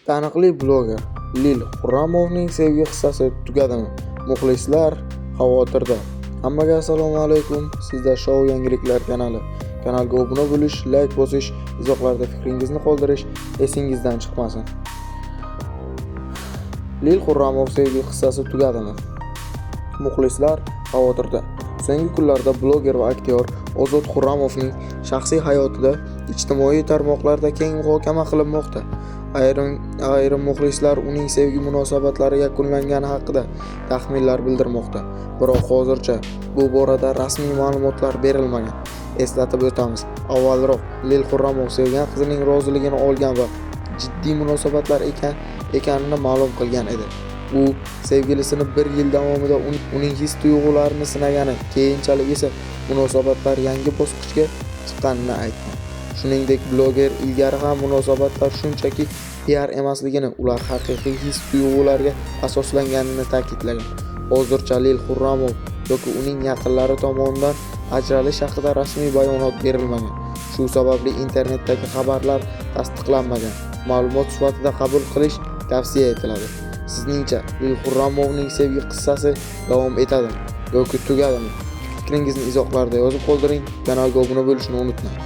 Taniqli bloger Lil Xurramovning sevgi qissasi tugadimi? Muxlislar xavotirda. Hammaga assalomu alaykum. Sizda Shou yangiliklar kanali. Kanalga obuna bo'lish, layk bosish, izohlarda fikringizni qoldirish esingizdan chiqmasin. Lil Xurramov sevgi qissasi tugadimi? Muxlislar xavotirda. So'nggi kunlarda bloger va aktyor Ozod Xurramovning shaxsiy hayotida ijtimoiy tarmoqlarda keng muhokama qilinmoqda. Ayrim muxlislar uning sevgi munosabatlari yakunlangani haqida taxminlar bildirmoqda. Biroq hozircha bu borada rasmiy ma'lumotlar berilmagan. Eslatib o'tamiz, avvalroq Lil Xurramov sevgan qizining roziligini olgan va jiddiy munosabatlar ekanini ma'lum qilgan edi. U sevgilisini bir yil davomida uning his-tuyg'ularini sinagani, keyinchalik esa munosabatlar yangi bosqichga chiqqanini aytgan. Shuningdek, bloger ilgari ham munosabatlar shunchaki piar emasligini, ular haqiqiy his-tuyg'ularga asoslanganini ta'kidlagan. Hozircha Lil Xurramov yoki uning yaqinlari tomonidan ajralish haqida rasmiy bayonot berilmagan. Shu sababli internetdagi xabarlar tasdiqlanmagan ma'lumot sifatida qabul qilish tavsiya etiladi. Sizningcha, Lil Xurramovning sevgi qissasi davom etadimi yoki tugadimi? Fikringizni izohlarda yozib qoldiring. Kanalga obuna bo'lishni unutmang.